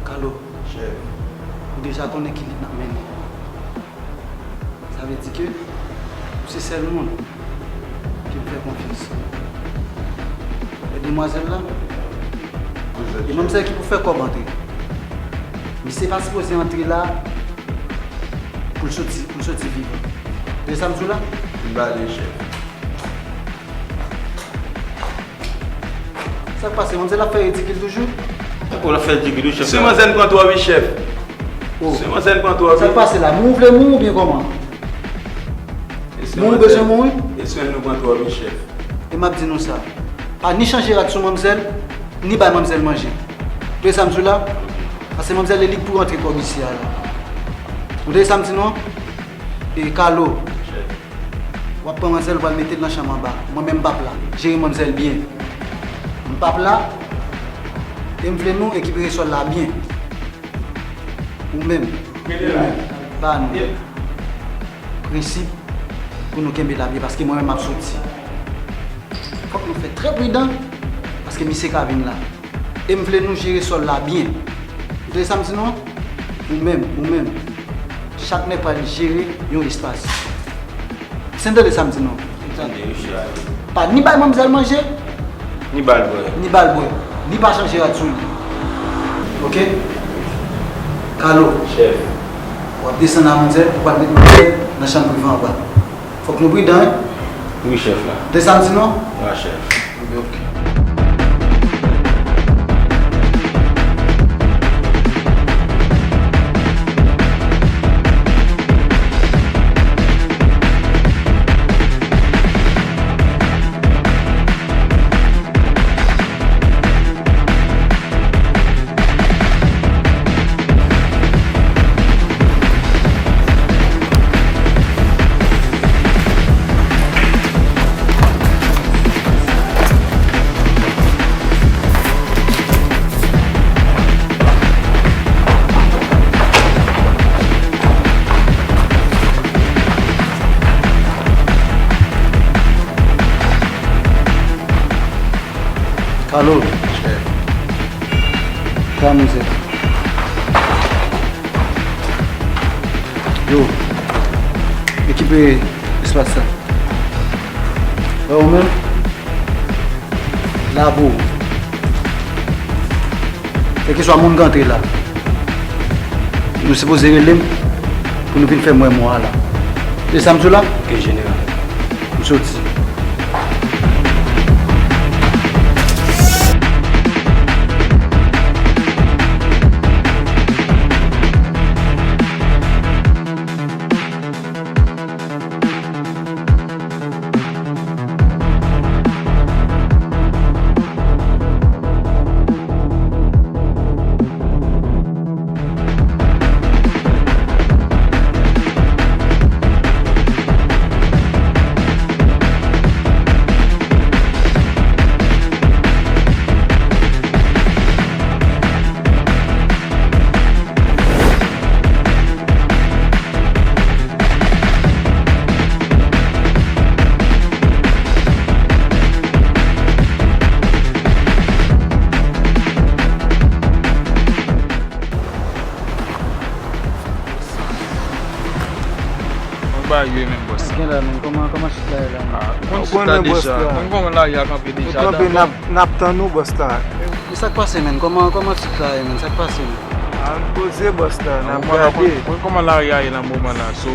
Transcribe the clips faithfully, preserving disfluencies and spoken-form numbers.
Kalo, chèf, ou deja konnen ki lit n ap mennen. Sa vle di ke ou se sèl moun ki m fè konfyans. E demwazèl la, e manmzèl ki pou fè kòb antre. Misye pa sipoze antre la pou l soti, pou l soti vivan. Tande sa m di w la? M ba li, chèf. Sa k pase? Manmzèl ap fè ridikil toujou? Tankou l ap fè ridikil wi, chèf. Sou manzèl pran twò wi, chèf. Oh. Sou manzèl pran twò wi. Sa k pase la? Mouri vle mouri oubyen kòman? Mouri bezwen mouri? Eswen nou pran twò wi, chèf. E m ap di nou sa. Pa ni chanje rad sou manmzèl, ni bay manmzèl manje. Tande sa m di w la? Paske manmzèl, e li k pou rantre kòb isi a la. Ou tande sa m di nou an? E Kalo. Chèf. W ap pran manzèl, w al mete l nan chanm anba. Mwen menm m p ap la. Jere manzèl byen. M p ap la. E m vle nou ekipere sòl la byen. Ou menm. Ou menm. Ba nou. Prensip pou nou kenbe la byen, paske mwen menm m ap soti. Fòk nou fè trè pridan, paske misye ka vin la. E m vle nou jere sòl la byen. Ou tande sa m di nou an? Ou menm, ou menm. Chak nèg pral jere yon espas. Èske n tande sa m di nou an? M tande wi, chèf. Pa ni bay manmzèl manje, ni ba l bwè. Ni ba l bwè. Ni pa chanje rad sou li. Oke? Kalo. Chèf. W ap desann a manzèl, ou pral met manzèl nan chanm prive anba. Fòk nou pridan, wi. Wi, chèf la. Tande sa m di nou an? Wi, chèf. Ebyen, oke. Kalo. Chèf. Kalme tèt. Yo, ekipe espas sa. Wè ou menm? Labo. Kèlkeswa moun k antre la, nou sipoze rele m pou nou vin fè m wè mò a la. Se sa m di w la? Oke, jeneral. M soti. Mwen ba yo menm bòs. Gen la menm, kòman, kòman chit la ye la menm? Ah, ou konn chit la deja. Ou konn kòman lari a kanpe deja. Nou kanpe, n ap, n ap tann ou bòs la. E sa k pase menm? Kòman, kòman chit la ye menm? Sa k pase menm? Ann poze bòs la, n ap gade. Ou konn kòman lari a ye nan moman la. So,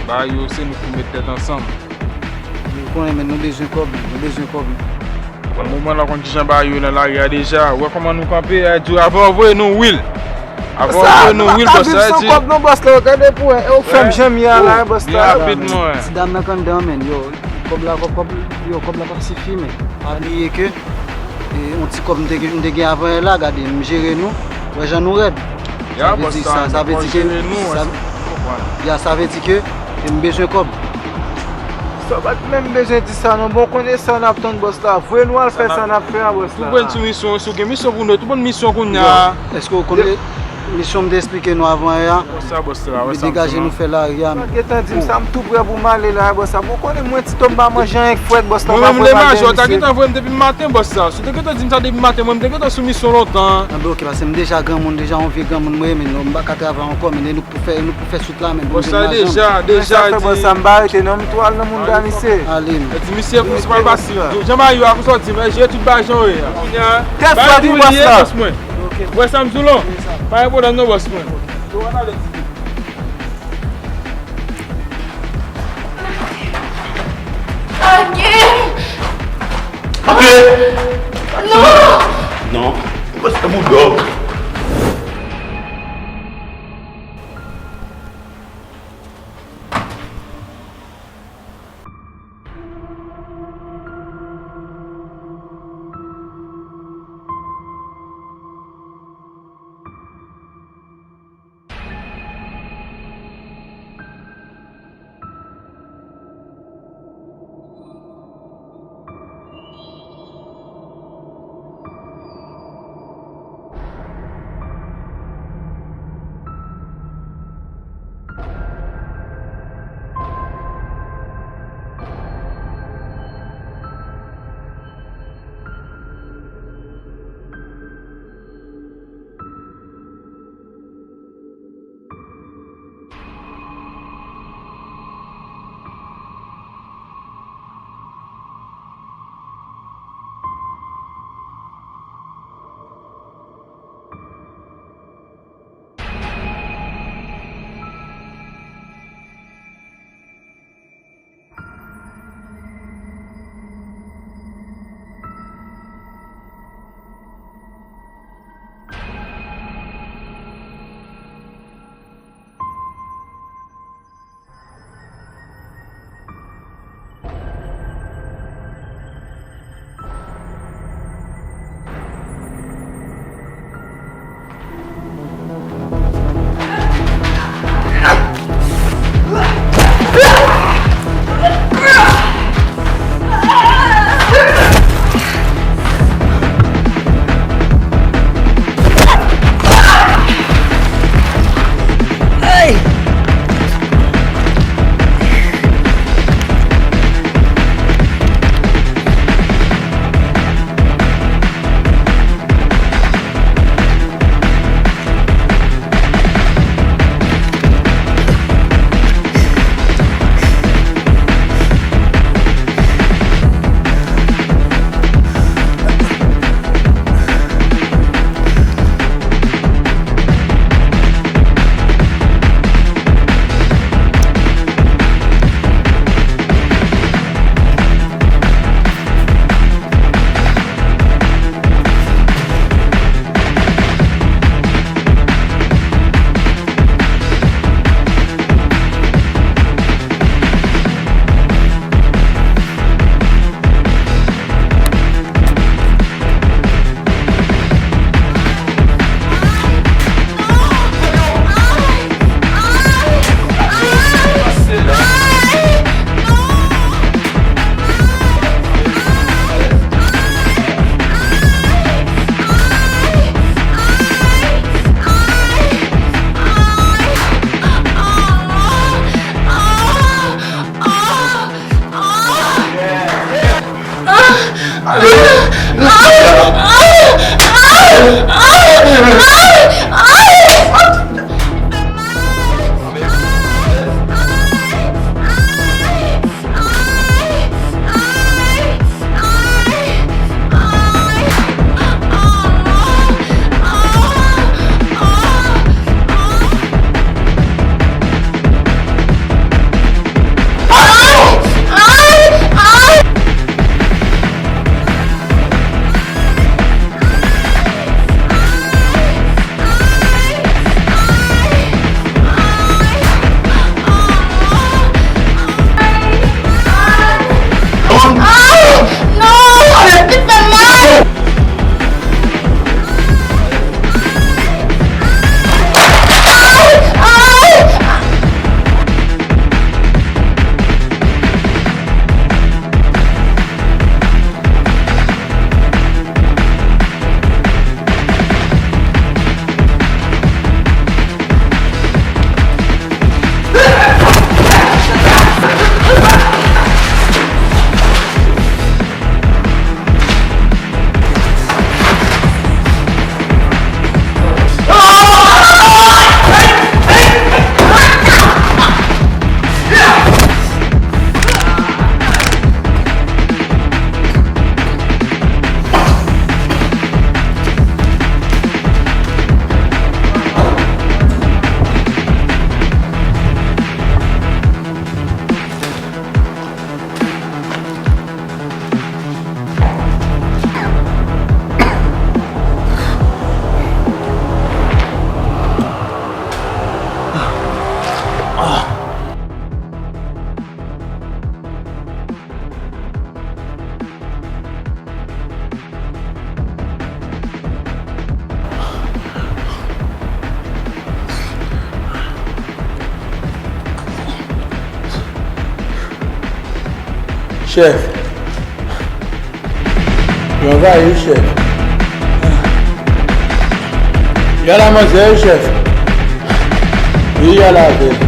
ba yo se nou pou met tèt ansanm. Ou konnen menm, nou bezwen kòb, nou bezwen kòb. Nan moman la, ou konn kijan bagay yo nan lari a deja. Ou wè kòman nou kanpe, a di avan w voye nou wil. Avan w voye nou wil, bòs, sa vle di kòb non bòs la, gade pou wè, e ou fè m jan m ye a la, bòs la. Byen rapidman, wè. Ti dam nan k anndan, menm, yo, kòb la, kòb, kòb, yo, kòb la p ap sifi, menm. Pa bliye ke, e, yon ti kòb m te, m te gen avan yè la, gade, m jere nou, wè jan nou rèd. Ya, bòs, sa, sa vle di ke, sa, ya, sa vle di ke, e m bezwen kòb. Sa pa t menm bezwen di sa non. Bon, konnen sa n ap tann bòs la. Voye nou al fè sa n ap fè a bòs la. Tou bon sou misyon, si w gen misyon pou nou, tou bon misyon kounye a. Èske w konnen, Misyon m te eksplike nou avan yè a. Bòs la, bòs la, epi degaje nou fè lari a. Ou gentan di m sa, m tou prè pou m ale la, bòs la. Bon, konnen mwen, Tito, m pa manje anyen k frèt, bòs la, m pa prepare. Mwen menm, Leman, ou ta gentan voye m depi maten, bòs la. Si w te gentan di m sa depi maten, mwen, m te gentan sou misyon lontan. Anben, oke, paske m deja granmoun, deja yon vye granmoun mwen ye, men non, m pa ka travay ankò, men nou pou fè, nou pou fè swit la, men pou m jwenn lajan. Bòs la, deja, deja di. Bòs la, m pa rete non, m tou al nan mouda misye. Ale, men. Di misye, pou se pa l pase. Jan Mayo a, pou sa w di, men jere tout bagay jan yo ye a. Kounye a, tèt frèt wi, bòs la. Bòs mwen. Ou wè sa m di w lan? Pa gen pwoblèm non, bòs mwen. Antre! Antre! Non! Non! Bòs la boudòg. Chèf. Yo anvayi wi, chèf. Yo la manzè wi, chèf. Wi, yo la avè l.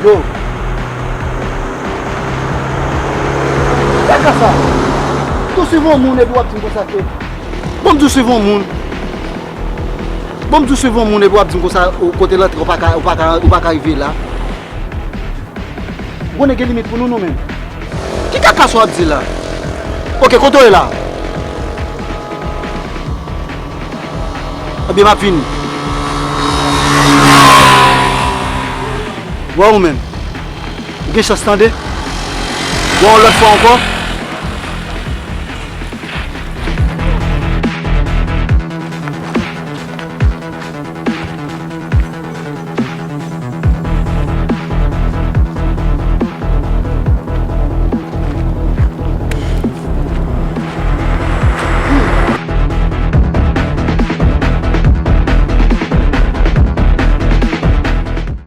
Yo. Kaka sa. Tou swiv yon moun epi w ap di m konsa ke. Bon, m tou swiv yon moun. Bon, m tou swiv yon moun epi w ap di m konsa, ou kote l antre, ou pa ka, ou pa ka, ou pa ka rive la. Ou konnen gen limit pou nou, nou menm. Ki kaka sa w ap di la? Oke, kote w ye la? Ebyen, m ap vini. Wè ou menm. Ou gen chans tande. Wè yon lòt fwa ankò.